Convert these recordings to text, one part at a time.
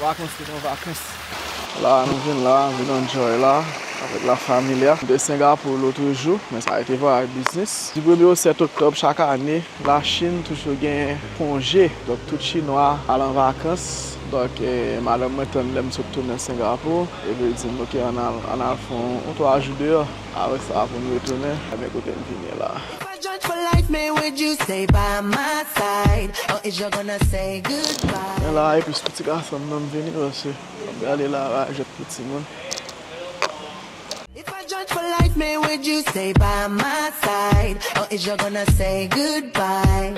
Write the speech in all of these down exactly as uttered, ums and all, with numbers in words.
Vakans li pran vakans. La, nou vin la, vin enjoy la, avèk la familia. M te Singapore lòt jou, men sa rete vwayaj biznis. Di premye o sèt oktòb chak ane, Lachin toujou gen konje. Donk, tout Chinwa al an vakans. Donk, eh, madanm mwen tann lè m sot tounen Singapore. Epi l di m, "Ok, ann al, ann al fè yon twa jou deyò." Apre sa, pou n retounen, men kote m vini la. If I judge for life, man, would you stay by my side? Or is you gonna say goodbye? Men la, epi sou ti gason m nan m vini, paske m prale la, va jwenn pou timoun. If I judge for life, man, would you stay by my side? Or is you gonna say goodbye?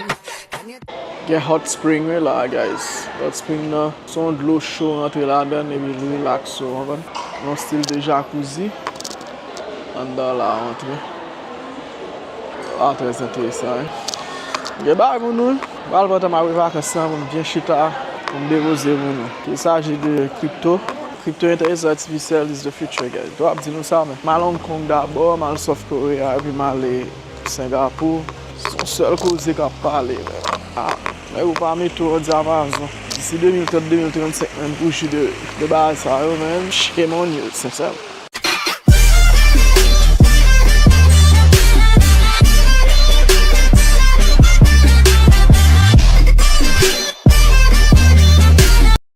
Gen hot spring wi la, guys. Hot spring nan, se yon dlo cho rantre ladan l epi l relakse w, konprann? Yon stil de jacuzzi. Anndan la rantre. Ah, trè enteresan, wi. Gen bagay pou nou, wi. M pral pran tan m apre vakans lan pou m byen chita, pou m depoze pou nou. Il s'agit de crypto. Crypto intelligence artificielle is the future, guys. Dwa ap di nou sa, men. M al Hong Kong dabò, m al South Korea, epi m ale Singapore. Se yon sèl koze k ap pale, men. Ah, men ou pa mete w an dyapazon. Disi de mil trant, de mil trannsenk, menm pou jwi de, de bagay sa yo, men. Shame on you, sensèman.